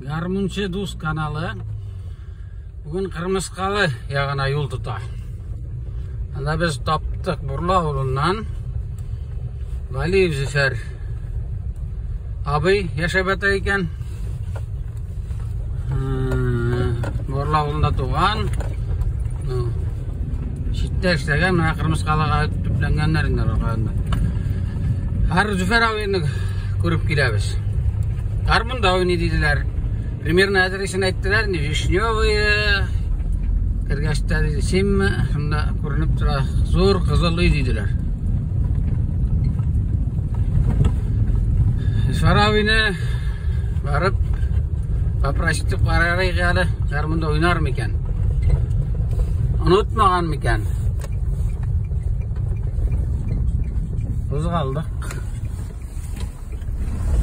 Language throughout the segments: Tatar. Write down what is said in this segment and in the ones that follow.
Гармунчы дус каналы бүген Кырмыскалы ягына юл тота. Анда без таптык Бурла авылыннан Валиев Зөфәр абый яшәп ята икән. Бурла авылында туган. Ну, читтә эшләгән, менә Кырмыскалыга төпләнгәннәр инде алар. Һәр Зөфәр абыйны күреп киләбез. Гармунда уйный диделәр. Примерно адресын әйттеләр, не Вишневые. Кергәч тә диде, синме? Шунда күренеп тора, зур кызыл өй диделәр. Зөфәр абыйны барып попросить итеп карарыйк әле, гармунда уйнар микән? Онытмаган микән? Кузгалдык.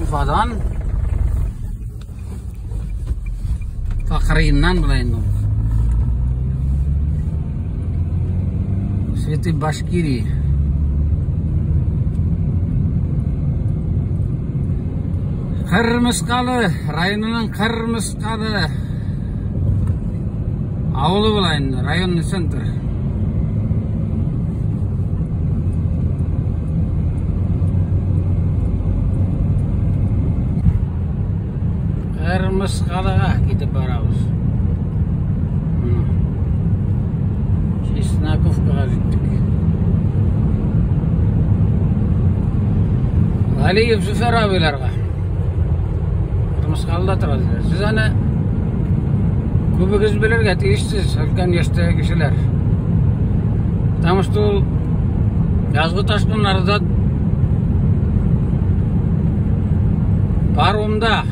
Уфадан Фахрыйннан була инде ул. Цветы Башкирии. Кырмыскалы районының Кырмыскалы авылы була инде, районный центр. Кырмыскалыга китеп барабыз. Чесноковкага җиттек. Галиев Зөфәр абыйларга. Кырмыскалыда тора диләр. Сез аны күбегез белергә тиешсез, өлкән яшьтәге кешеләр. Потому что ул язгы ташкыннарда паромда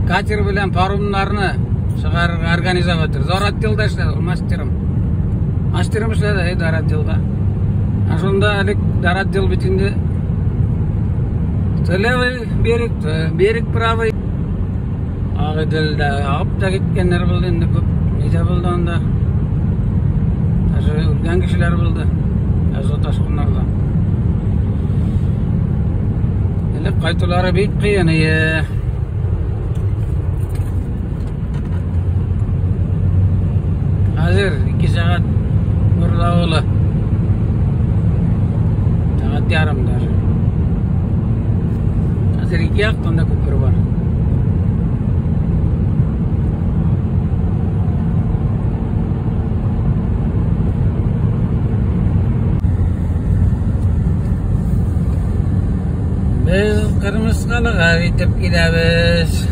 катер белән паромнарны чыгарырга организовать итте. Зор отделда эшләде ул мастерым. Мастерым эшләде, әй, дар отделда. Ә шунда элек дар отдел бит инде то левый берег, то берег правый. Агыйделдә агып та киткәннәр булды инде күп. Нидә булды анда? Даже үлгән кешеләр булды. Язгы ташкыннарда. Элек кайтулары бик кыен ие. Хәзер 2 сәгать Нурлы авылы. Сәгать ярым даже. Хәзер ике яктан да күпер бар. Без Кырмыскалыга җитеп киләбез.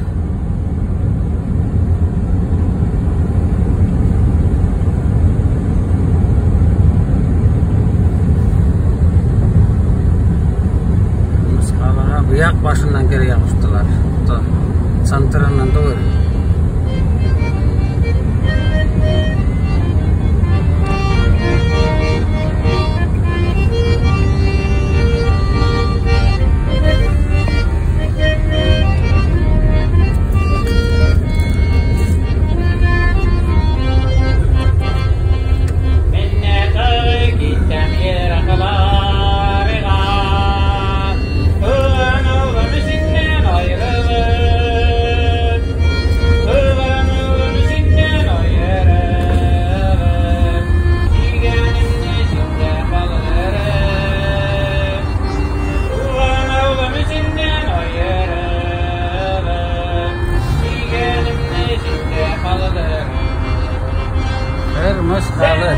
Кырмыскалыга бу як башыннан керергә куштылар. Центрыннан түгел. Кырмыскалы.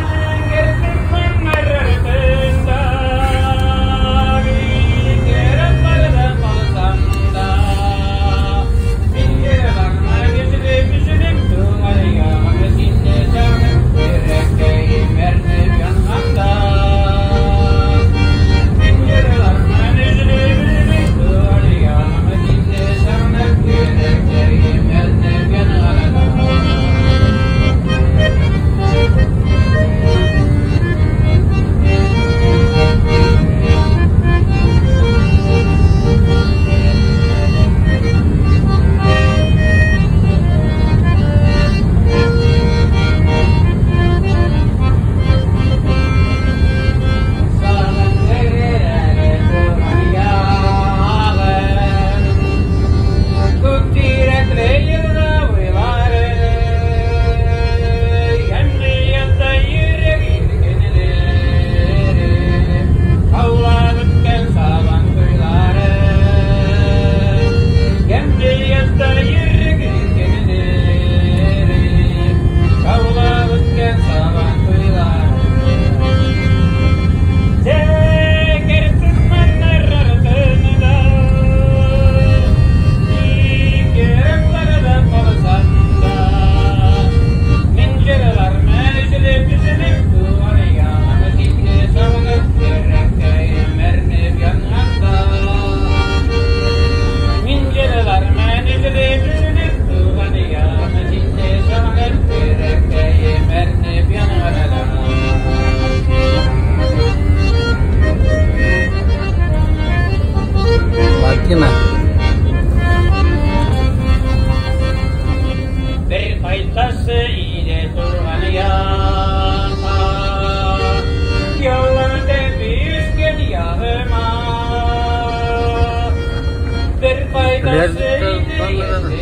Пляжда барлыгы.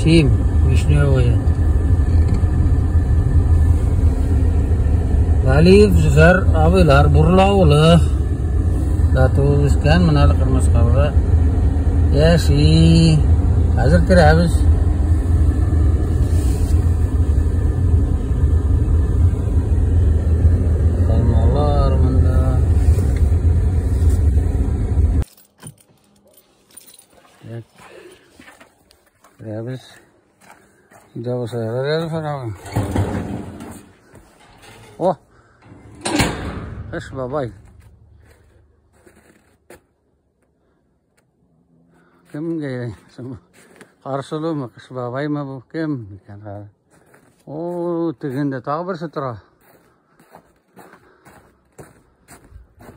7, вишневые. Валиев Зөфәр абыйлар Бурлы авылы. Да туып үскән, менә әле Кырмыскалыда яши. Хәзер керәбез. Алмалар монда. Так. Керәбез. Өйдә булса ярар әле Зөфәр. О! Кыш бабай. Кемгә Каршылымы, Кыш бабаймы бу? Кем икән хәзер? О, тегендә тагы берсе тора.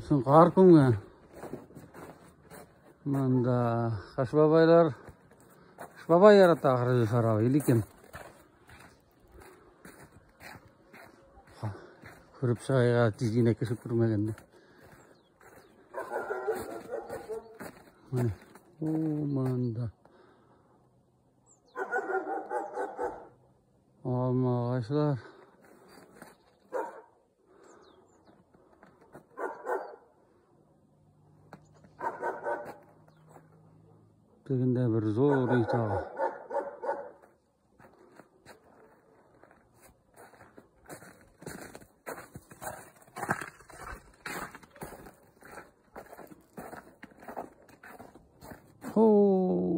Соң кар күмгән. Монда Кыш бабайлар. Кыш бабай ярата ахры Зөфәр абый, или кем? Күреп чыгайга тиз генә кеше күрмәгәндә. Менә. О, монда. Алма агачлар. Тегендә бер зур өй тагы. О,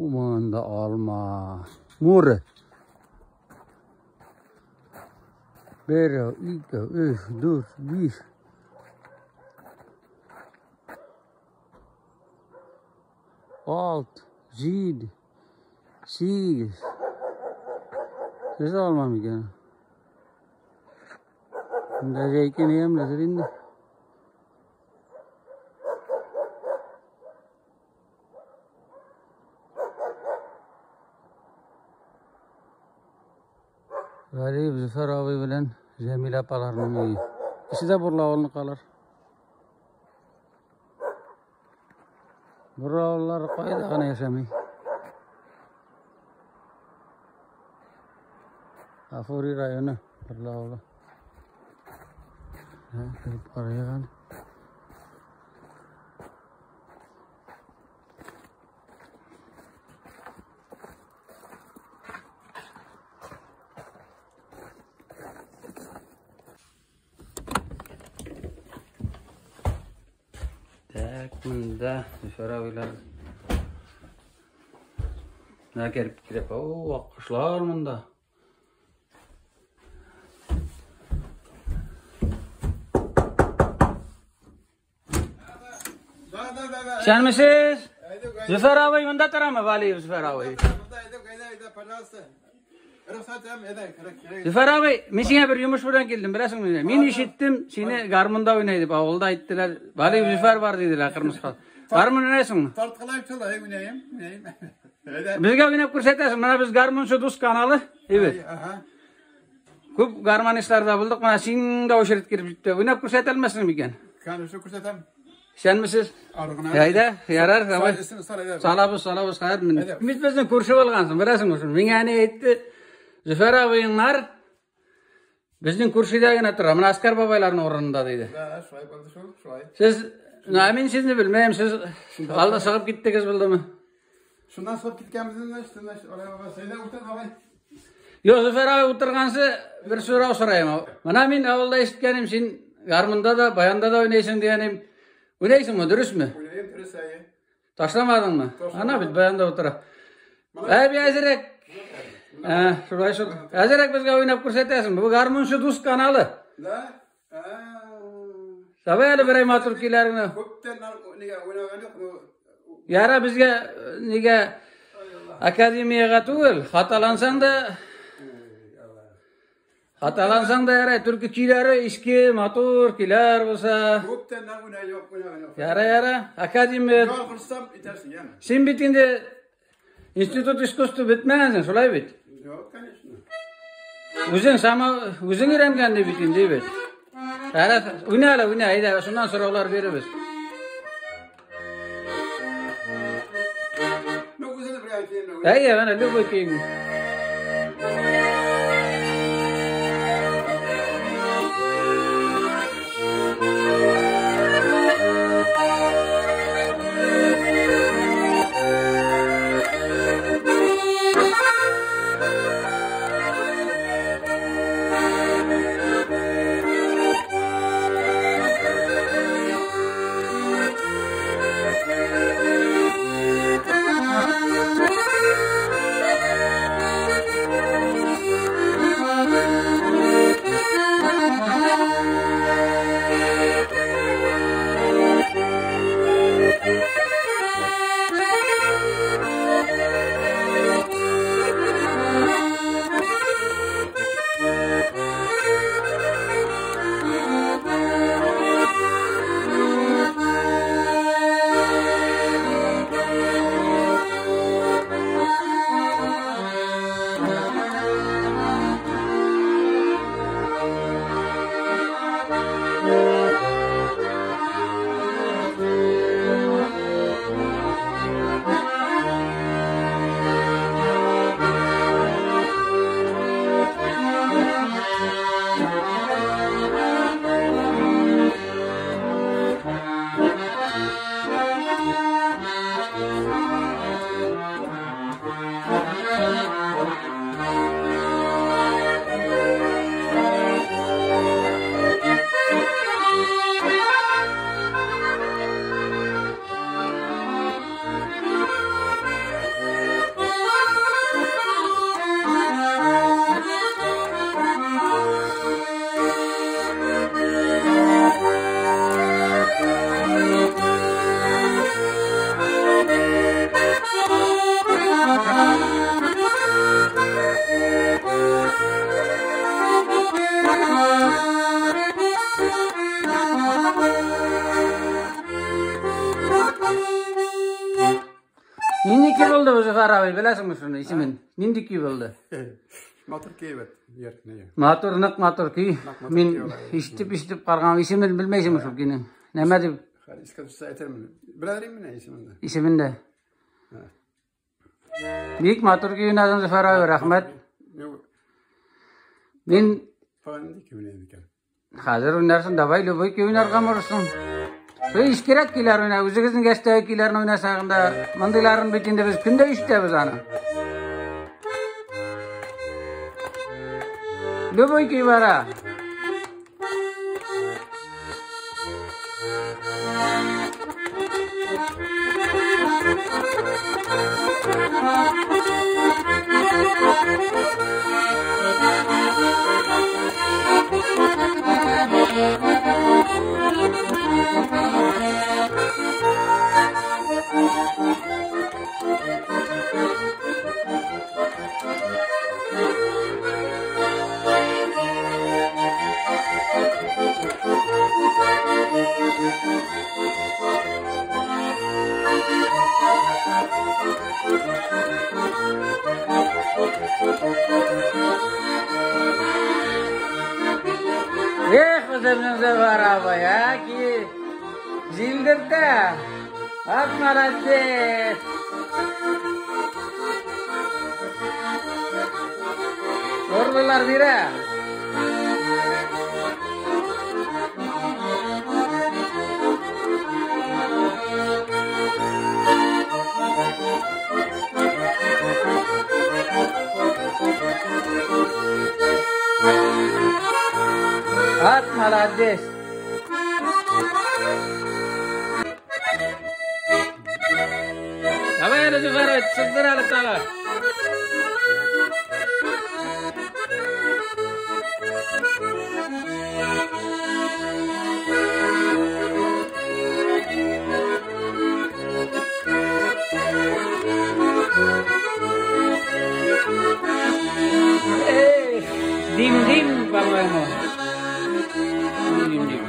монда алма. Море. Бер, ике, өч, дүрт, биш. Алты, җиде, сигез. Сез алма микән? Монда җәйкене ямьледер инде. Галиев Зөфәр абый белән Җәмилә апаларның өе. Икесе дә Бурлы авылыныкы алар. Бурлы авыллары кайда гына яшәми. Гафури районы, Бурлы авылы. Кереп карыйк әле. Так, монда Зөфәр абыйлар. Менә кереп килеп, о, аккошлар монда. Исәнмесез? Зөфәр абый монда торамы, Валиев Зөфәр абый? Зөфәр абый, мин сиңа бер йомыш белән килдем, беләсеңме? Мин ишеттем, сине гармунда уйный дип авылда әйттеләр. Валиев Зөфәр бар диделәр, кырмыска. Гармун уйнайсыңмы? Тарткалайм шул, әй уйнайым, уйнайым. Безгә уйнап күрсәтәсең. Менә без гармунчы дус каналы, әйбәт. Күп гармонистлар да булдык. Менә син дә очередь килеп җитте. Уйнап күрсәтә алмассың микән? Конечно, күрсәтәм. Исәнмесез? Әйдә, ярар, давай. Салабыз, салабыз, хәер. Мин безнең күрше булгансың, беләсеңме шуны? Миңа әни әйтте, Зөфәр абыеңнар безнең күршедә генә тора. Менә Аскар бабайларның урынында диде. Да, шулай булды шул, шулай. Сез, мин сезне белмәем, сез алда чыгып киттегез булдымы? Шуннан чыгып киткәнбез инде, шуннан алай бабай, сәйдә утыр бабай. Юк, Зөфәр абый утырганчы бер сорау сорыйм. Менә мин авылда ишеткәнем, син гармунда да, баянда да уйныйсың дигәнем. Уйныйсыңмы, дөресме? Уйныйм, дөрес, әйе. Ташламадыңмы? Ана бит баянда утыра. Әби әзерәк. Ә, шулай шул. Әзерәк безгә уйнап күрсәтәсең. Бу гармунчы дус каналы. Да? Давай әле берәй матур көйләреңне. Күптән нигә уйнаган юк, ну. Яра безгә нигә академиягә түгел, хаталансаң да хаталансаң да ярай, түрке көйләре иске, матур көйләр булса. Күптән уйнаган юк, уйнаган юк. Яра, яра, академия. Ялгышсам итәрсең, яме. Син бит инде институт искусства бетмәгәнсең, шулай бит? Юк, конечно. Үзең сама, үзең өйрәнгән ди бит инде бит. Әре, уйна әле, уйна, әйдә, шуннан сораулар бирербез. Ну, үзең бер әйтәм. Әйе, менә любой көйң. Нинди көй булды бу Зөфәр абый, беләсеңме шуны исемен? Нинди көй булды? Матур көй бит, яркный. Матур, нык матур көй. Мин ишетеп-ишетеп карган, исемен белмәйсеңме шул көйнең? Нәмә дип? Хәзер искә төшсә әйтермен. Беләдер инде исемен дә. Исемен дә. Бик матур көй уйнадың, Зөфәр абый, рәхмәт. Мин Тагын нинди көй уйныйм икән? Хәзер уйнарсың, давай любой көй уйнарга морсың. Бу искерәк көйләр уйна, үзегезнең яшьтәге көйләрне уйнасагын да, мондыйларын бит инде без көндә ишетәбез аны. Любой көй бара. Эх, үземнең Зөфәр абый, ә, ки җилдертә. Ат молодец. Горлылар бирә. Ат молодец. Давай әле, Зөфәр, сыздыр әле тагы. Эх, дим-дим, по-моему. Дим-дим.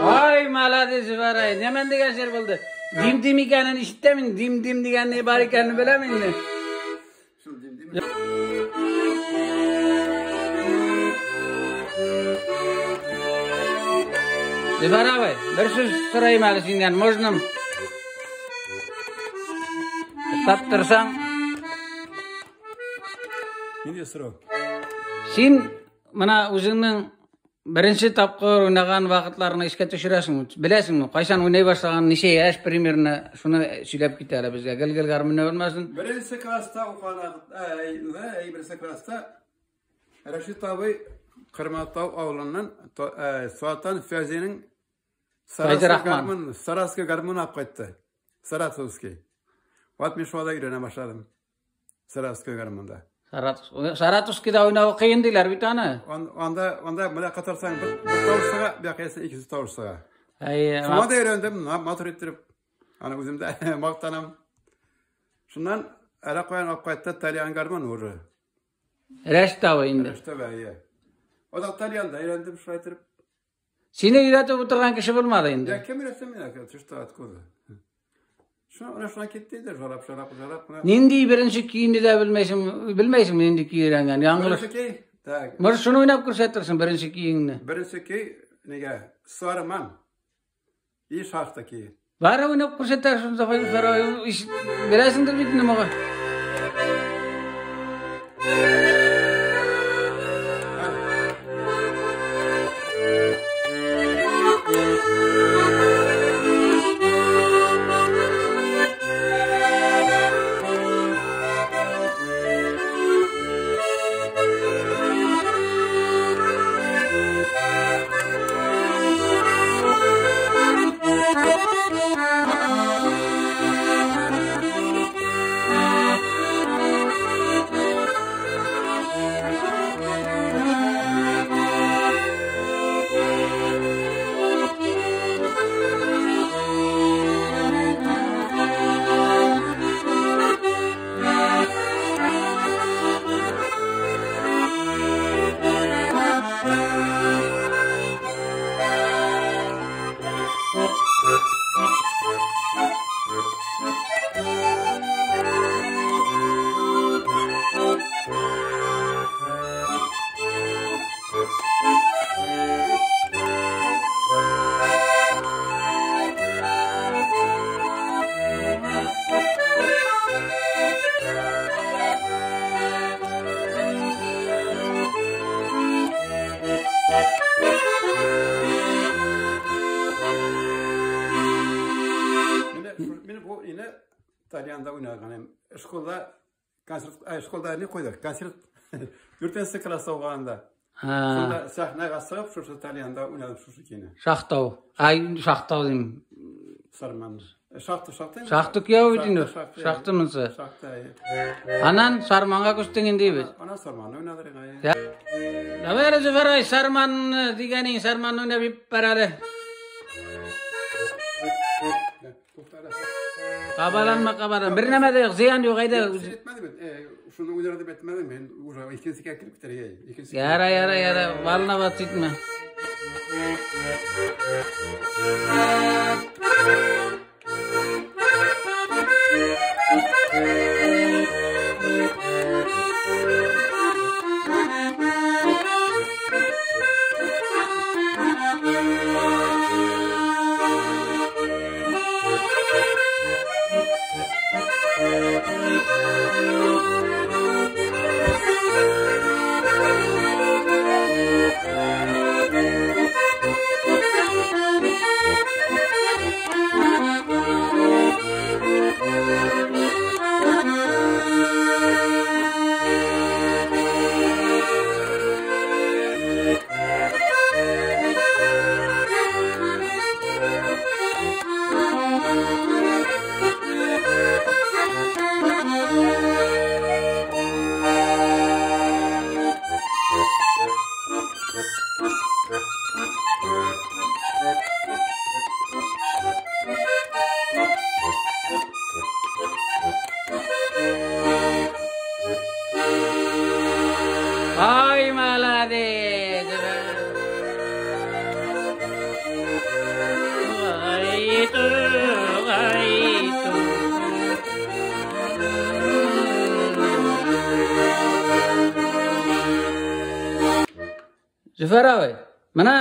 Ай, молодец, Зөфәр ай. Нәмән дигән җыр булды. Дим-дим икәнен ишетәм инде, дим-дим дигән ни бар икәнен беләм инде. Шул дим-дим. Зөфәр абый, бер сүз сорыйм әле синнән, можно? Туктап торсаң. Нинди сорау? Син менә үзеңнең беренче тапкыр уйнаган вакытларны искә төшерәсеңме? Беләсеңме, кайчан уйный башлаган, ничә яшь примерно, шуны сөйләп кит әле безгә. Гел-гел гармунда булмасын. Беренче класста укыган вакыт, беренче класста Рәшит абый Кырматау авылыннан Сатан Фәзинең Фәйзрахман. Саратовский гармун алып кайтты. Саратовский. Вот мин шулай өйрәнә башладым. Саратовский гармунда. Саратовскийда уйнау кыен диләр бит аны. Анда менә катарсаң бер тавыш чыга, бу якка икенче тавыш чыга. Әйе. Шуңа да өйрәндем, матур иттереп. Аны үзем дә мактанам. Шуннан әле каян алып кайтты тальян гармун уже. Рәшит абый инде. Рәшит абый, әйе. O da тальянда өйрәндем шулай иттереп. Сине өйрәтеп утырган кеше булмады инде. Я кем өйрәтсен мине? Ты что, откуда? Шуна, шуна китте инде, жарап, жарап, жарап. Нинди беренче көйне дә белмәйсең, белмәйсеңме нинди көй өйрәнгән? Яңгылыш. Беренче көй? Так. Может, шуны уйнап күрсәтерсең, беренче көеңне. Беренче көй нигә? Сарыман. И шахта көе. Бары уйнап күрсәтәсең, беләсеңдер бит инде моңа. Мин бу ине тальянда уйнаган. Школда концерт, школда не куйдык? Концерт 4 класста укыганда. Шунда сәхнәгә чыгып, шушы тальянда уйнадым шушы көйне. Шахтау. Ай, шахтау дим. Сарман. Шахта, шахта. Шахта кияү бит инде. Шахта монысы. Шахта. Аннан сарманга күчтең инде бит. Ана сарман уйнадык. Давай әле, Зөфәр ай, сарманны дигәнең сарманны уйнап җибәр әле. Кабаланма, кабалан. Бер нәмә дә юк, зыян юк, әйдә. Әйтмәдем бит, шуны уйнар дип әйтмәдем, мин уже икенчегә килеп китәргә. Икенче. Яра, яра, яра, волноваться итмә. Ай, молодец! Ай, ту, ай, ту. Зөфәр абый, менә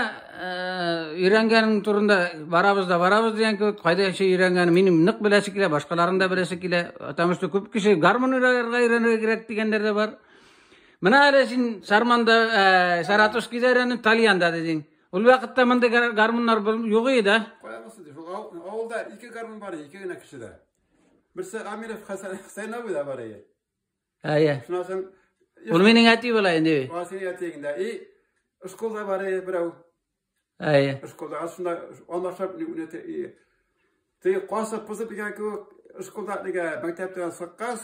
өйрәнгәнең турында барабыз да барабыз дигән кебек, кайда яши өйрәнгәнен минем нык беләсе килә, башкаларның да беләсе килә. Потому что күп кеше гармун уйнарга өйрәнергә кирәк дигәннәр дә бар. Менә әле син Сарманда, Саратовскийда өйрәндең, Тальянда дидең. Ул вакытта мондый гармуннар юк иде, да? Кая булсын ди, шул авылда ике гармун бар, ике генә кешедә. Берсе Амиров Хәсән Хәсән абый да бар иде. Әйе. Шуннан соң Ул минем әти була инде. Ул синең әтиең дә. И школда бар иде берәү. Әйе. Школда шунда аңлашып уйната. Теге касып пызып дигән кебек школда нигә мәктәптән чыккач,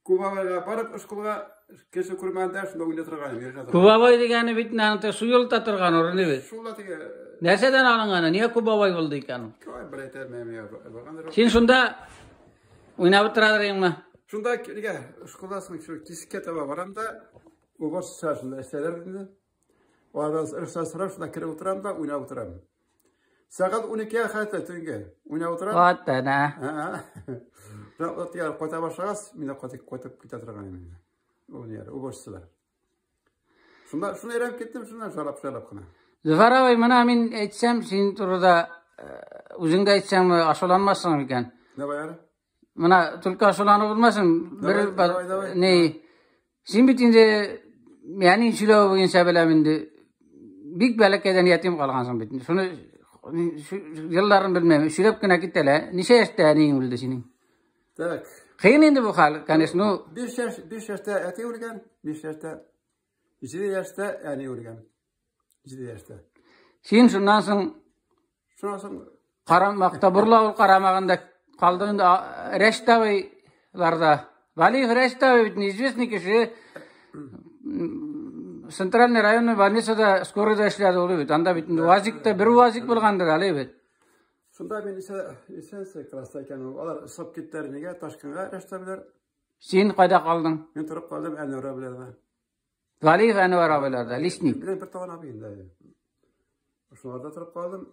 Кубабайга барып школга кеше күрмәгәндә шунда уйный торган, йөренә торган. Кубабай дигәне бит аны су юлта торган урыны бит. Шул да теге Нәрсәдән алынганы? Нигә Кубабай булды икән ул? Кай бер әйтә алмыйм я, баргандыр. Син шунда уйнап утырадыр идеңме? Шунда нигә школда соң шул кичкә таба барам да, уборщица шунда эшләләр инде. Алардан рөхсәт сорап, шунда кереп утырам да уйнап утырам. Сәгать 12-гә хәтта төнге уйнап утырам. Ватана. Кайта башлагач, мин дә кайтып китә торган идем инде. Ул ниләр, уборщицалар. Шунда шуны өйрәнеп киттем, шуннан шарап-шарап кына. Зөфәр абый, менә мин әйтсәм, син турыда үзең дә әйтсәң, ачуланмассың микән? Давай әле. Менә только ачуланып булмасын. Бер Давай, давай. ни син бит инде әни сөйләве буенча беләм инде. Бик бәләкәйдән ятим калгансың бит. Шуны елларын белмәйм. Сөйләп кенә кит әле. Ничә яшьтә әниең үлде синең? Так. Кыен инде бу хәл, конечно. Ну, 5 яшь, 5 яшьтә әти үлгән, 5 яшьтә. 7 яшьтә әни үлгән. 7 яшьтә. Син шуннан соң Шуннан соң карамакта бурла ул карамаганда калдың инде Рәшит абыйларда. Валиев Рәшит абый бит известный кеше. Центральный районный больницада скорыйда эшләде ул бит. Анда бит инде УАЗикта бер УАЗик булгандыр әле бит. Шунда мин ничәнче класста икән ул. Алар чыгып киттеләр нигә Ташкентка Рәшит абыйлар. Син кайда калдың? Мин торып калдым Әнвәр абыйларда. Валиев Әнвәр абыйларда, лесник. Белән бер туган абый инде. Шуларда торып калдым.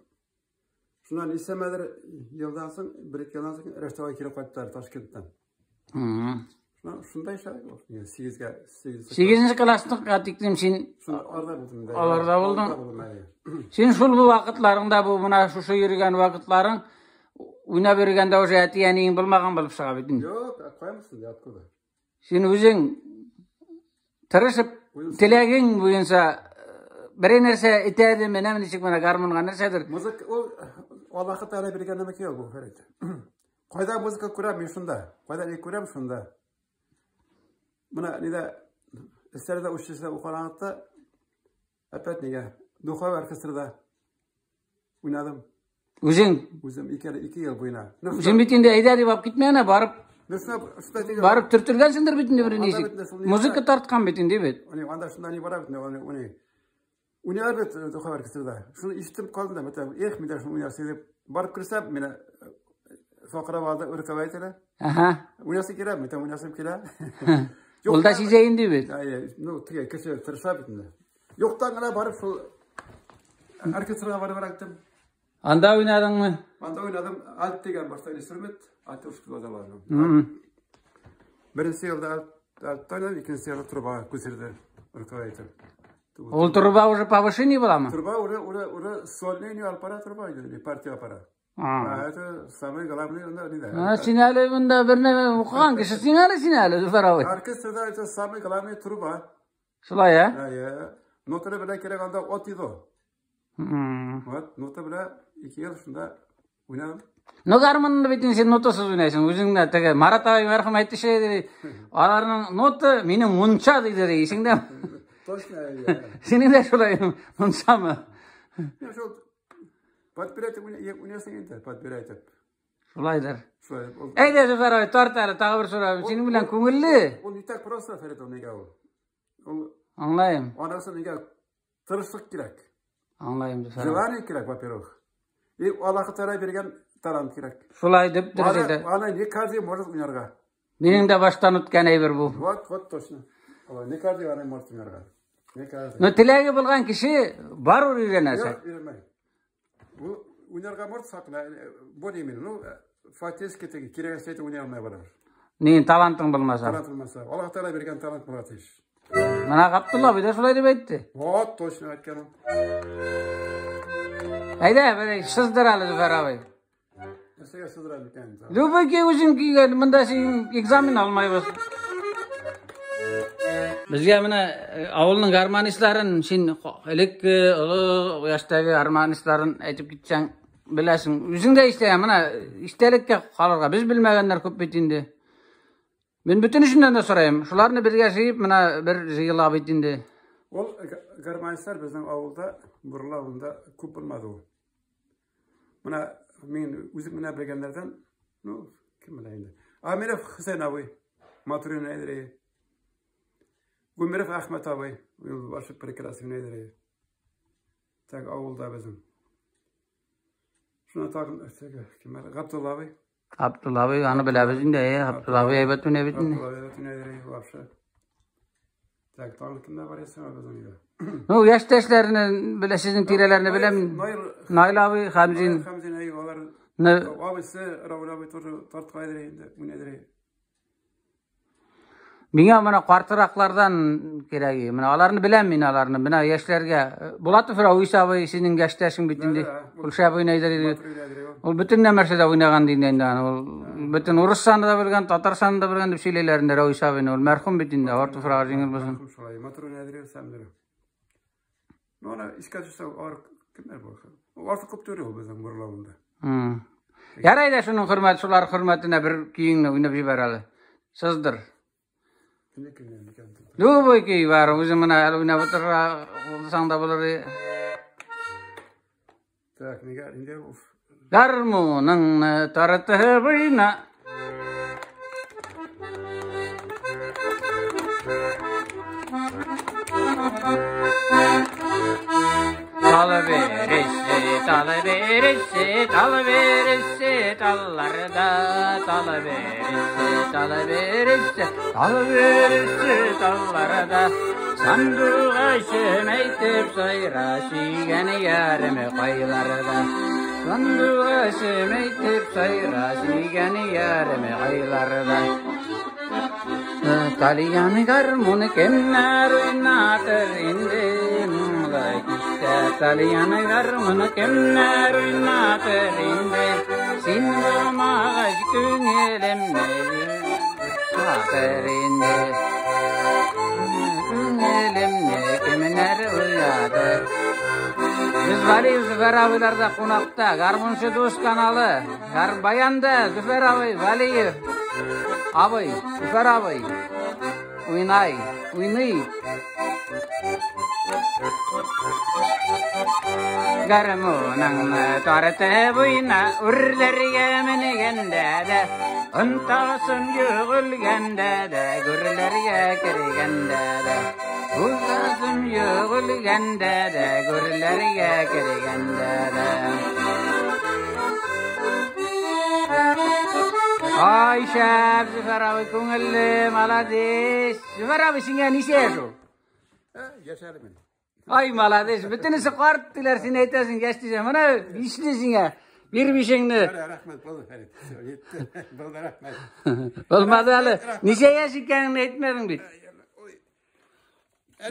Шуннан ничәмәдер елдан соң, бер ике елдан соң Рәшит абый кире кайттылар Ташкенттан. Шунда эшләдек ул. 8-гә, 8. 8 класста тиклем син Аларда булдым. Аларда булдың. Аларда булдым әле. Син шул бу вакытларыңда бу менә шушы йөргән вакытларың уйнап йөргәндә уже әти-әниең булмаган булып чыга бит инде. Юк, каямсың ди, откуда? Син үзең тырышып теләгең буенча берәр нәрсә итәде, менә ничек менә гармунга нәрсәдер. Музыка ул Аллаһы Тәгалә биргән нәмә ул бу, Фәрит. Кайда музыка күрәм, мин шунда. Кайда ни күрәм, шунда. Менә нидә эстрада училищеда укыган вакытта опять нигә духовой оркестрда уйнадым. Үзең? Үзем 2 ел буена. Үзең бит инде әйдә дип алып китмәгән, барып барып төртелгәнсеңдер бит инде бер ничек. Музыка тарткан бит инде бит. Анда шунда ни бара бит, уны. Уйнар бит духовой оркестрда. Шуны ишетеп калдым да, мәтәм, эх, мин дә шуны уйнарсы дип барып керсәм, мине чакырып алды руководитель. Ага. Уйнасы килә, мәтәм, уйнасым килә. Ул да сизә инде бит. Ну, теге кеше тырыша бит инде. Юктан гына барып шул оркестрга барып эләктем. Анда уйнадыңмы? Анда уйнадым. Альт дигән башта инструмент, альт ушкылда бар. Беренче елда альтта уйнадым, икенче елда труба күчерде руководитель. Ул труба уже повышение буламы? Труба уже сольный не алып бара труба, не партия алып бара. А это самый главный унда не да. Син әле монда бер нәмә укыган кеше, син әле, син әле, Зөфәр абый. Оркестрда это самый главный труба. Шулай, ә? Әйе. Нота белән кирәк анда от иде. Вот, нота белән 2 ел шунда уйнадым. Ну, гармонны бит инде син нотасыз уйнайсың. Үзең дә теге Марат абый мәрхүм әйтте шулай диде. Аларның нота минем мунча диде, исеңдәме? Точно, әйе. Синең дә шулай мунчамы? Шул подбирать уйнайсың инде, подбирать. Шулайдыр. Шулай. Әйдә, Зөфәр абый, тарт әле, тагы бер сорау. Синең белән күңелле. Ул не так просто, Фәрит, ул нигә ул. Ул Аңлайым. Анасы нигә тырышлык кирәк. Аңлайым, Зөфәр. Желание кирәк, во-первых. И Аллаһы Тәгалә биргән талант кирәк. Шулай дип дөрес әйтә. Аны не каждый может уйнарга. Минем дә баштан үткән әйбер бу. Вот, вот точно. Алай, не каждый аны может уйнарга. Не каждый. Но теләге булган кеше барыбер өйрәнәчәк. Юк, өйрәнмәй. Бу уйнарга может сакла, более-менее, ну, фактически теге кирәк әйтеп уйный алмай барыбер. Ни талантың булмаса. Талант булмаса. Аллаһ Тәгалә биргән талант була тиеш. Менә Габдулла абый да шулай дип әйтте. Вот, точно әйткән ул. Әйдә, бер сыздыр әле, Зөфәр абый. Нәрсәгә сыздыра микән? Любой көй үзең көйгә, монда син экзамен алмайбыз. Безгә менә авылның гармонистларын син элекке олы яшьтәге гармонистларын әйтеп китсәң, беләсең. Үзең дә истә, менә истәлеккә калырга без белмәгәннәр күп бит инде. Мин бөтен эшеннән дә сорыйм. Шуларны бергә җыеп, менә бер җыела бит инде. Ул гармонистлар безнең авылда, Бурла авылында күп булмады ул. Менә мин үзем генә белгәннәрдән, ну, кем белә инде. Амиров Хусейн абый, матур уйный. Гумеров Ахмет абый, ул башы прекрасный уйный. Так авылда безнең. Шуна тагын теге кем әле? Габдулла абый. Габдулла абый, аны беләбез инде, әйе, Габдулла абый әйбәт уйный бит инде. Габдулла абый әйбәт уйный вообще. Так, тагын кемнәр бар исеме безнең өйдә? Ну, яшьтәшләрне белә, сезнең тирәләрне беләм. Наил абый, Хамзин. Хамзин, әйе, алар абыйсы Раул абый тоже тарткан иде инде, уйный. Миңа менә картыраклардан кирәк. Менә аларны беләм мин аларны. Менә яшьләргә. Булатов Рауис абый синең яшьтәшең бит инде. Ул шәп уйный иде. Ул бөтен нәрсәдә уйнаган инде инде аны. Ул бөтен урыс саны да белгән, татар саны да белгән дип сөйләйләр инде Рауис абыйны. Ул мәрхүм бит инде, авыр туфрагы җиңел булсын. Шулай, матур уйный иде, сәмдер. Ну, аны искә төшсә, алар кемнәр бу? Артык күп түгел ул безнең Бурла авылында. Ярай да шуның хөрмәт, шулар хөрмәтенә бер көеңне уйнап җибәр әле. Сыздыр. Любой көй бар, үзең менә әле уйнап утыра булсаң да булыр. Так, нигә инде уф. Гармуныңны тартып уйна. Талабересе, талабересе, талабересе, талларда, талабересе, талабересе, талабересе, талларда. Сандугачым әйтеп сайра, сөйгән ярым кайларда. Сандугачым әйтеп сайра, сөйгән ярым кайларда. Тальян гармун кемнәр уйнатыр инде моңлы кичтә? Тальян гармун кемнәр уйнатыр инде? Син булмагач күңелемне уятыр инде. Күңелемне кемнәр уятыр? Без Валиев Зөфәр абыйларда кунакта, Гармунчы дус каналы, Баянда Зөфәр абый Валиев абый, Зөфәр абый уйнай, уйный. Гармуныңны тартып уйна, үрләргә менгәндә дә, онтасын юк үлгәндә дә, гүрләргә кергәндә дә. Онтасын юк үлгәндә дә, гүрләргә кергәндә дә. Ай, шәп, Зөфәр абый, күңелле, молодец. Зөфәр абый, сиңа ничә яшь ул? Яшь әле мин. Ай, молодец. Бөтенесе карт диләр, син әйтәсең, яшь дисең. Менә бишле сиңа. Бир бишеңне. Рәхмәт, булды, Фәрит. Всё, җитте. Булды, рәхмәт. Булмады әле. Ничә яшь икәнеңне әйтмәдең бит.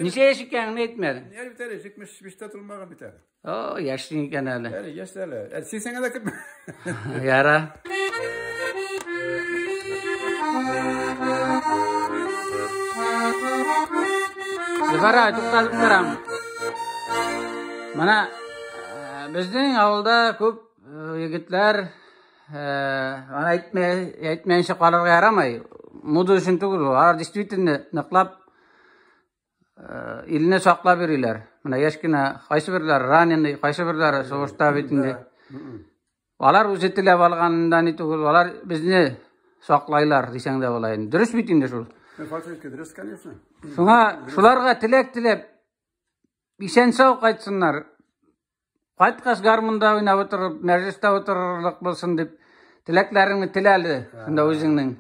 Ничә яшь икәнеңне әйтмәдең. Әле бит әле 75-тә тулмаган бит әле. О, яшьсең икән әле. Әле яшь әле. Әле 80-гә дә кермә. Яра. Зөфәр абый, туктатып торам. Менә безнең авылда күп егетләр аны әйтмә, әйтмәенчә калырга ярамый. Мода өчен түгел, алар действительно ныклап илне саклап йөриләр. Менә яшь кенә кайсы берләре раненый, кайсы берләре сугышта бит инде. Алар үзе теләп алганында ни түгел, алар безне саклайлар дисәң дә була инде. Дөрес бит инде шул. Фактически дөрес, конечно. Шуңа шуларга теләк теләп исән сау кайтсыннар. Кайткач гармунда уйнап утырып, мәҗлестә утырырлык булсын дип теләкләреңне телә әле шунда үзеңнең.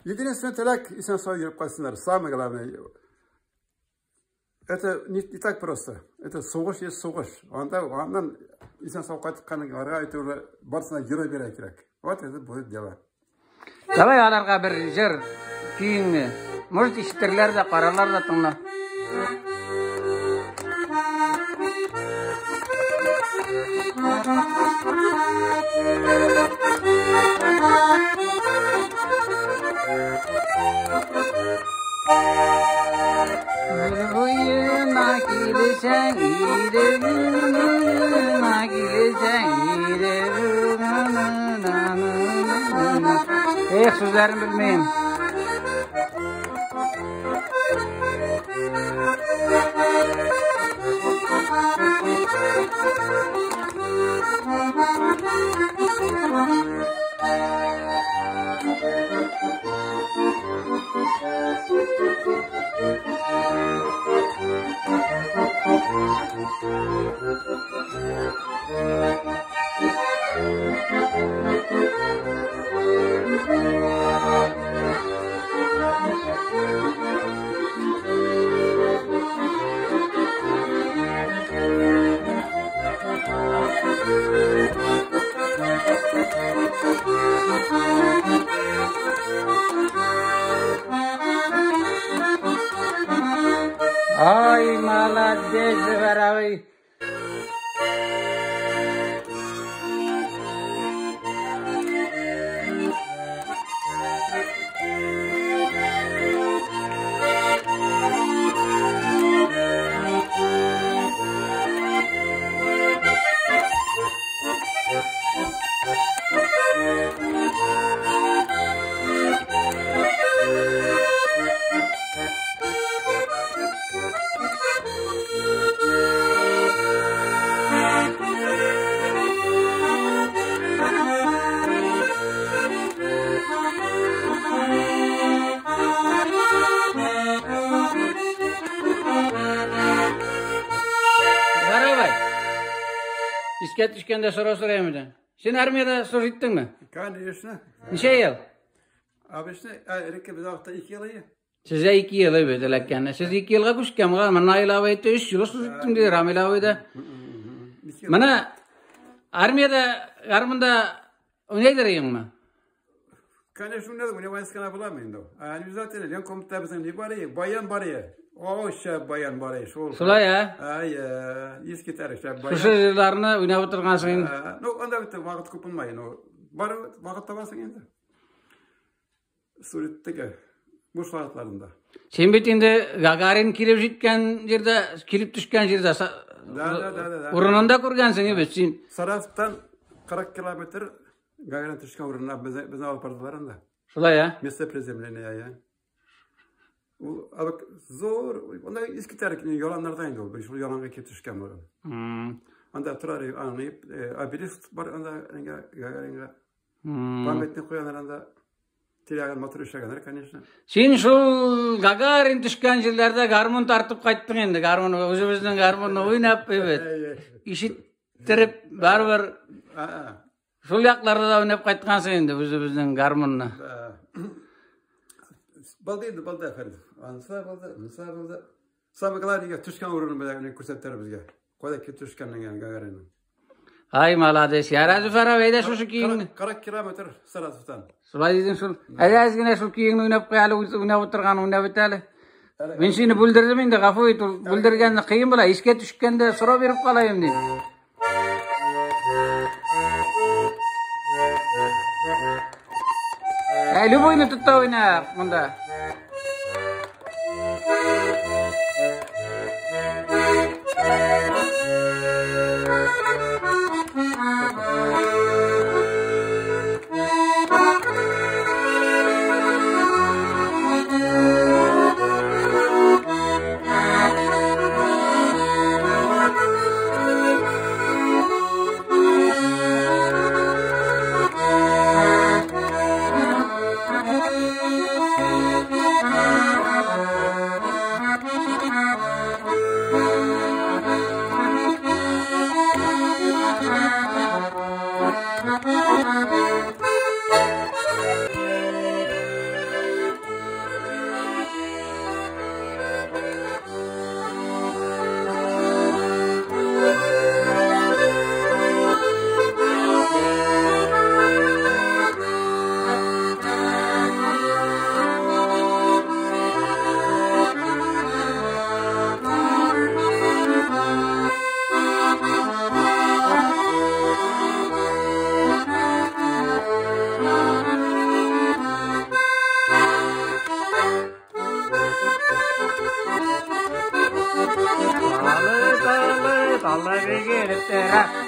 Единственный теләк исән сау йөреп кайтсыннар. Самое главное. Это не так просто. Это сугыш есть сугыш. Анда аннан исән сау кайтканнарга это уже барысына йөрә бирә кирәк. Вот это будет дело. Давай аларга бер җыр көеңне. Может, ишетерләр дә, карарлар да тыңла. Буена килсәң, иде буена килсәң, иде. Эх, сүзләрен белмим. Ай, молодец, Зөфәр абый. Зөфәр абый, искә төшкәндә сорау сорыйм инде. Син армиядә служить иттеңме? Конечно. Ничә ел? Обычно, элекке без вакытта 2 ел иде. Сезгә 2 ел бит эләккән. Сез 2 елга күчкән, менә Наил абый әйтте, 3 ел служить иттем диде, Рамил абый да. Менә армиядә гармунда уйныйдыр идеңме? Конечно, уйнадым, уйнамайсыз гына буламы инде ул? Обязательно, Ленкомда безнең ни бар иде? Баян бар иде. О, шәп баян бар иде, шул. Шулай, ә? Ай, искитәр шәп баян. Шушы җырларны уйнап утыргансың инде. Ну, анда бит вакыт күп булмай, ну, бар вакыт табасың инде. Суреттеге буш вакытларында. Син бит инде Гагарин килеп җиткән җирдә, килеп төшкән җирдә Да. Урынында күргәнсең бит син. Саратовтан 40 километр Гагарин төшкән урынына безне алып бардылар анда. Шулай, а? Место приземления, я. Ул абык зур, анда искитәр яланнарда инде ул, шул яланга килеп төшкән урын. Анда торар аны обелиск бар анда Гагаринга. Памятник куйганнар анда. Тирәген матур эшләгәннәр, конечно. Син шул Гагарин төшкән җирләрдә гармун тартып кайттың инде. Гармун, үзебезнең гармунны уйнап, бит. Ишеттереп, барыбер шул якларда да уйнап кайткансың инде үзебезнең гармунны. Булды инде, булды, әфәндем. Анысы булды, монысы булды. Самое главное, төшкән урынын белән күрсәттеләр безгә. Кайда килеп төшкәнен Гагаринның. Ай, молодец. Яра, Зөфәр абый, әйдә шушы көеңне. 40 километр Саратовтан. Шулай дидең шул. Әйдә әз генә шул көеңне уйнап куй әле, уйнап утырган, уйнап бит әле. Мин сине бүлдердем инде, гафу ит, ул бүлдергәнне кыен була. Искә төшкәндә сорау биреп калаем дим. Ә, любойны тот та уйна монда.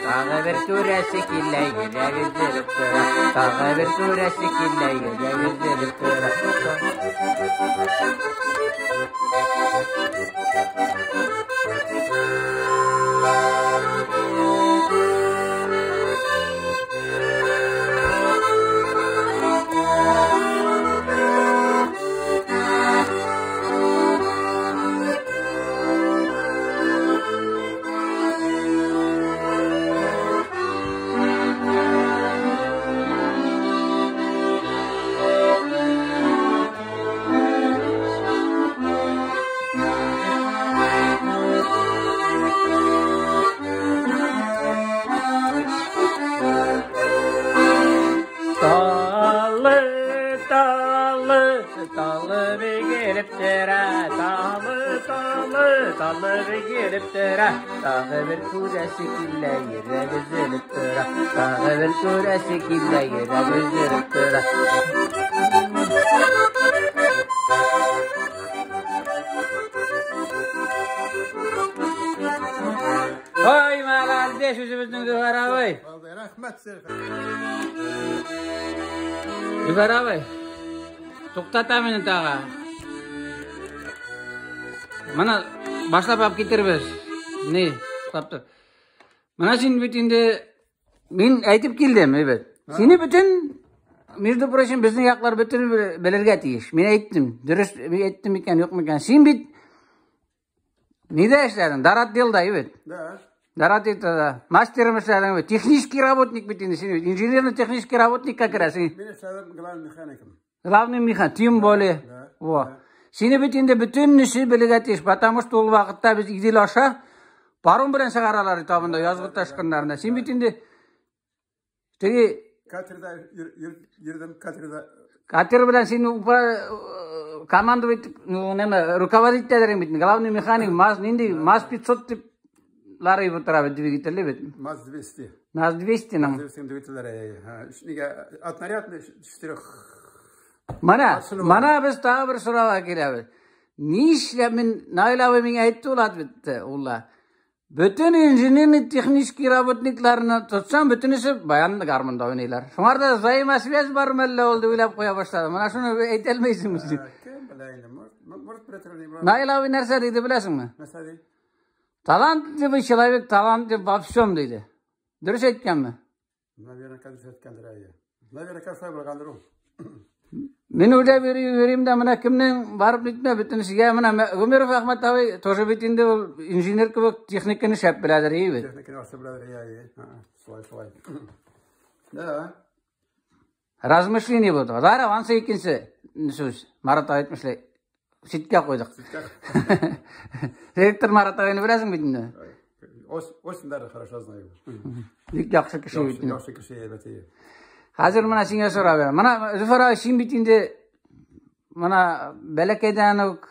Тагы бер күрәсе килә, йөрәк өзелеп тора. Тагы бер күрәсе килә, йөрәк өзелеп тора. Tалы бигелеп тора, талы, талы, талы бигелеп тора. Тагы бер күрәсе килә, йөрәк өзелеп тора. Тагы бер күрәсе килә, йөрәк өзелеп тора. Ой, молодец, үзебезнең Зөфәр абый. Рәхмәт сезгә. Зөфәр абый. Туктата мине тагы. Менә башлап алып китербез. Ни, туктап тор. Менә син бит инде мин әйтеп килдем, әйбәт. Сине бөтен, между прочим, безнең яклар бөтен белергә тиеш. Мин әйттем, дөрес әйттем микән, юк микән. Син бит нидә эшләдең? Даратделда, әйбәт. Да. Даратделда мастером эшләдең, технический работник бит инде син. Инженерно-технический работникка керәсең. Мин эшләдем главный механиком. Главный механ, тем более. Во. Сине бит инде бөтен эше белергә тиеш, потому что ул вакытта без Идел аша паром белән чыгаралар иде табында язгы ташкыннарында. Син бит инде теге катерда йөрдем, катерда. Катер белән син командовать, ну, неме, руководить итәдер бит. Главный механик МАЗ нинди МАЗ 500 дип лары утыра бит двигателе бит. МАЗ 200. МАЗ 200 нам. 200 двигательләре. Ха, нигә отнарядный 4. Mana, mana biz тагы бер сорауга киләбез. Нишләп мин Наил абый миңа әйтте ул ответте, улла. Бөтен инженерный технический работникларны тотсаң, бөтенесе баян гармунда уйныйлар. Шуңарда взаимосвязь бар мәллә ул дип уйлап куя башладым. Менә шуны әйтә алмыйсыңмы син? Кем белә инде, может белә. Наил абый нәрсә диде беләсеңме? Нәрсә ди? Талантливый человек талантлив во всем диде. Дөрес әйткәнме? Наверняка дөрес әйткәндер әйе. Наверняка шулай булгандыр ул. Мин уйлап йөрим дә, менә кемнең барып нитмә, бөтенесегә менә Гомеров Әхмәт абый тоже бит инде ул инженер кебек техниканы шәп беләдер, ие бит. Техниканы яхшы беләдер, әйе, әйе. Шулай, шулай. Да. Размышление булды. Дара, ансы икенче сүз. Марат абый әйтмешли. Читкә куйдык. Ректор Марат абыйны беләсең бит инде. Очень даже хорошо знаю. Бик яхшы кеше бит. Яхшы кеше, әйбәт. Хәзер менә сиңа сорау бирәм. Менә Зөфәр абый, син бит инде менә бәләкәйдән үк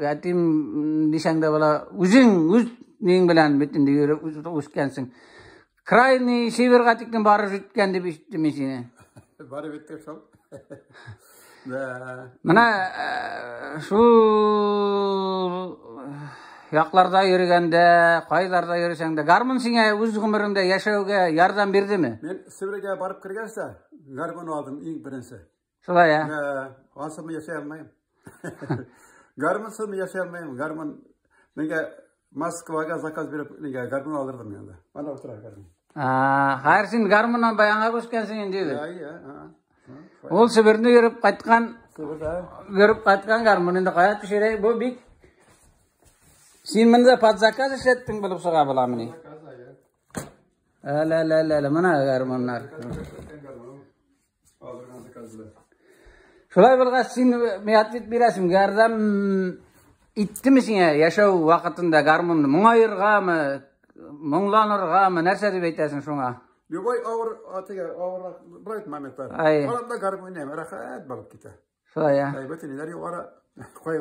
ятим дисәң дә була, үзең үз нең белән бит инде йөреп үскәнсең. Крайний северга тиклем барып җиткән дип ишеттем мин сине. Барып җиттек шул. Да. Менә шул якларда йөргәндә, кайларда йөрсәң дә, гармун сиңа үз гомереңдә яшәүгә ярдәм бирдеме? Мин Себергә барып кергәч тә, гармун алдым иң беренче. Шулай, ә? Ансыз мин яшәй алмыйм. Гармунсыз мин яшәй алмыйм. Гармун миңа Москвага заказ биреп, миңа гармун алдырдым инде. Анда утыра гармун. Хәер, син гармуннан баянга күчкәнсең инде. Әйе, ә. Ул Себерне йөреп кайткан, Себердә. Йөреп кайткан гармун инде кая төшерә? Бу бик Син монда под заказ эшләттең булып чыга буламыни? Әле, әле, әле, әле, менә гармуннар. Шулай булгач, син миңа ответ бирәсең, ярдәм иттеме сиңа яшәү вакытында гармунны? Моңаергамы, моңланыргамы, нәрсә дип әйтәсең шуңа? Любой авыр, теге авыррак бер моментлар. Алам да гармун уйныйм, рәхәт булып китә. Шулай, ә? Әйбәт, ниләр югары.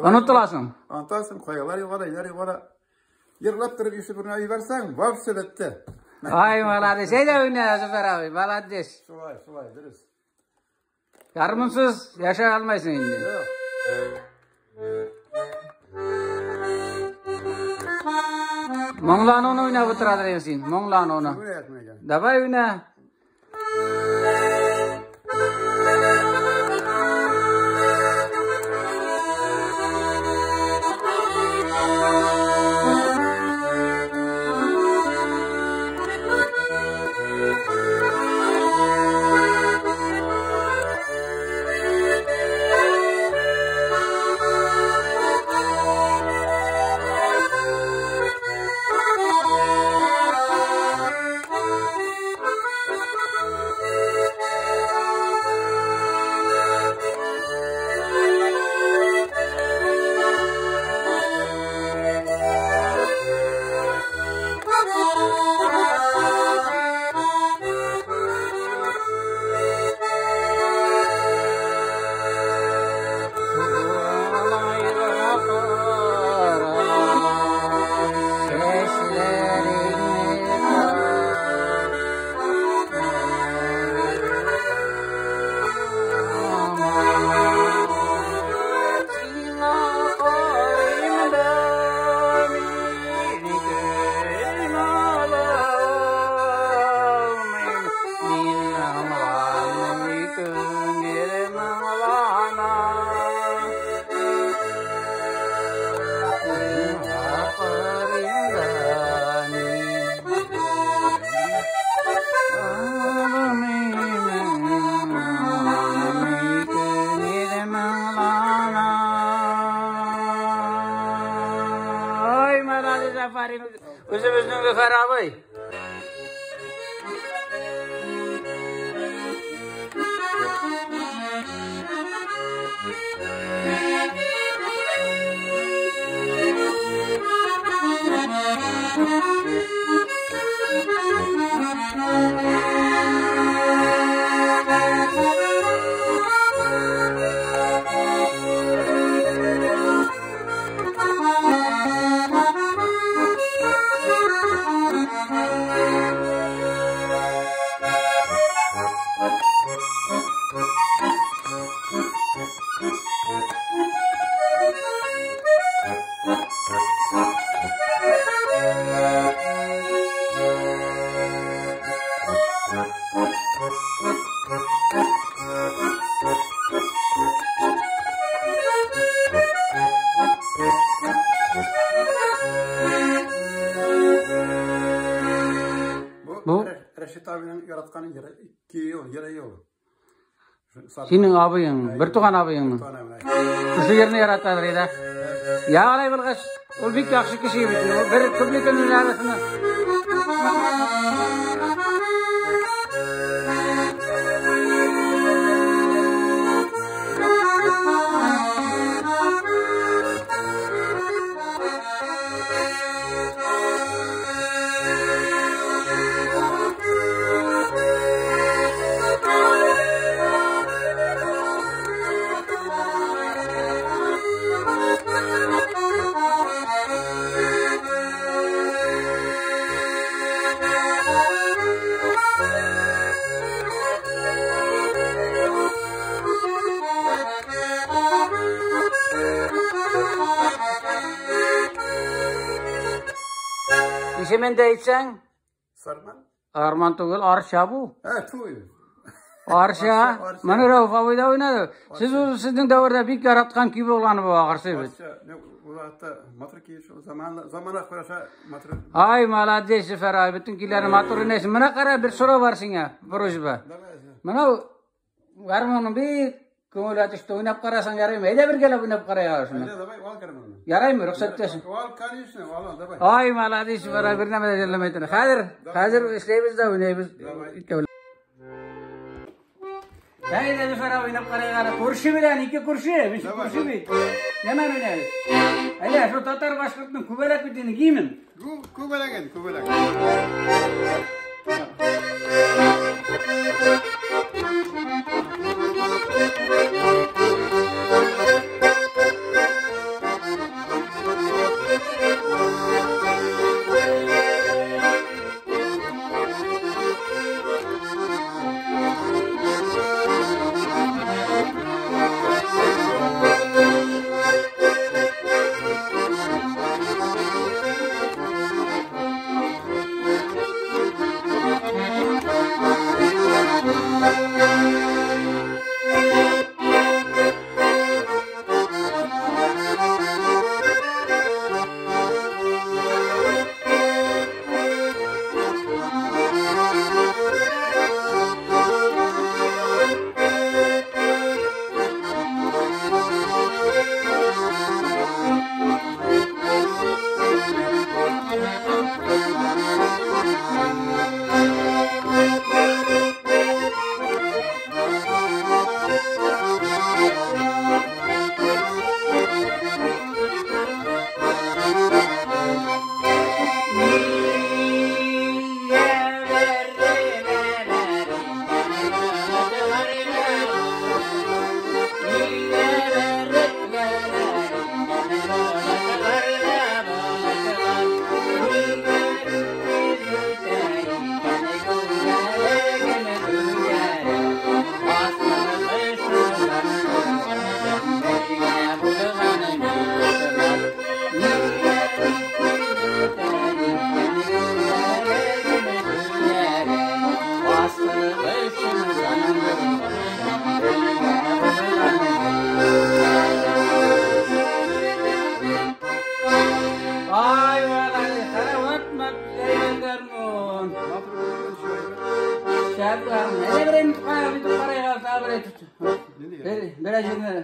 Онытыласың. Онытасың, кайгылар югары, ниләр югары. Йырлап торып ишеп урынына җибәрсәң, вообще бетте. Ай, молодец. Әйдә уйна, Зөфәр абый, молодец. Шулай, шулай, дөрес. Гармунсыз яшәй алмайсың инде. Моңлануны уйнап утырадыр инде син, моңлануны. Давай уйна. Үзебезнең Зөфәр абый. Яраткан көе ул, йыры ул. Синең абыең, бер туган абыеңмы? Шушы йырны яратадыр иде. Я алай булгач, ул бик яхшы кеше бит. Ул бер күплекенең арасына. Исемен дә әйтсәң? Сарман. Арман түгел, Арча бу. Ә, туй. Арча. Моны Рәүф абый да уйнады. Сез ул сезнең дәвердә бик яраткан көй булган бу ахырсы бит. Арча, не, ул вакытта матур көй шул заман, замана караша матур. Ай, молодец, Зөфәр абый, бөтен көйләрне матур уйнайсың. Менә кара, бер сорау бар сиңа, просьба. Давай. Менә гармунны бик күңел ачышты уйнап карасаң ярыймы? Әйдә бергәләп уйнап карайык шуны. Әйдә, давай, ал гармунны. Ярыймы, рөхсәт итәсең? Ал, конечно, ал, давай. Ай, молодец, Зөфәр абый, бер нәмә дә жәлләмәй тора. Хәзер, хәзер эшләйбез дә уйнайбыз. Икәүләп. Әйдә, Зөфәр абый, уйнап карайык әле. Күрше белән, ике күрше, мин күрше бит. Нәмәне уйнайбыз? Әйдә, шул татар башкортның күбәләк бит инде, гимн. Күбәләк инде, күбәләк.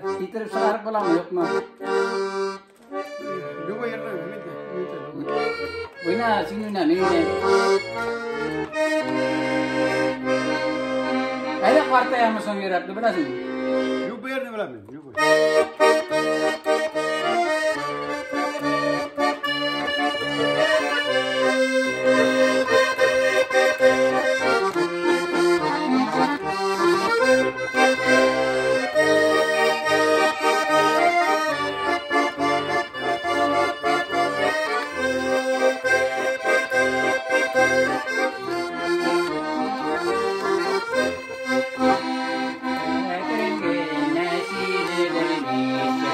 Китереп чыгарып буламы, юкмы? Любой yerden, мин дә. Уйна, син уйна, мин уйнайм. Әйдә картаямы соң йөрәкне, беләсеңме? Любой yerне беләм мин, любой.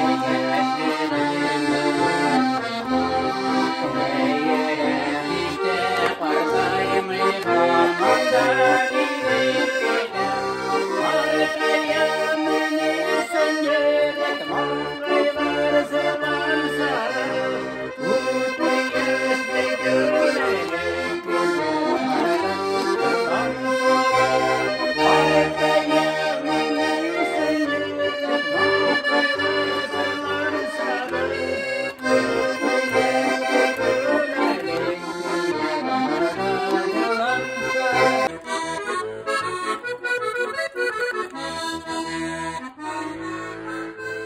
Thank you.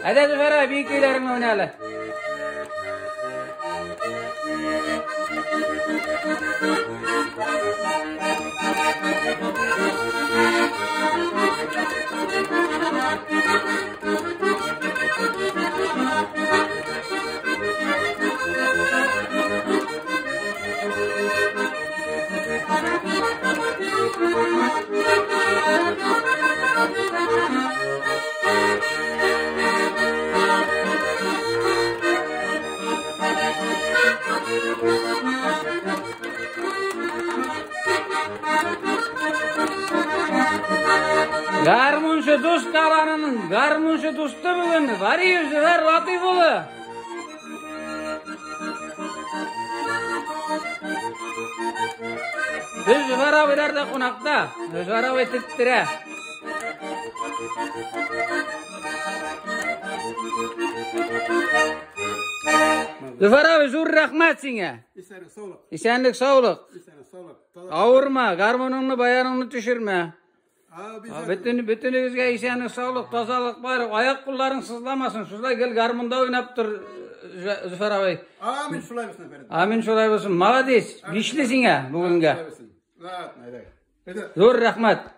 Әйдә, Зөфәр абый, бию көйләреңне уйна әле. Гармунчы дус каланының гармунчы дусты бүген Бариев Зөфәр Латыйф улы. Без Зөфәр абыйларда кунакта. Зөфәр абый теттерә. Зөфәр абый, зур рәхмәт сиңа. Исәнлек, саулык. Исәнлек, саулык. Исәнлек, саулык. Авырма, гармуныңны, баяныңны төшермә. А, обязательно. Бөтен бөтенегезгә исәнлек, саулык, тазалык бар. Аяк кулларың сызламасын. Шулай гел гармунда уйнап тор, Зөфәр абый. Амин, шулай булсын, Фәрит. Амин шулай булсын. Молодец. Бишле сиңа бүгенгә. Шулай булсын. Ладно, әйдә. Әйдә. Зур рәхмәт.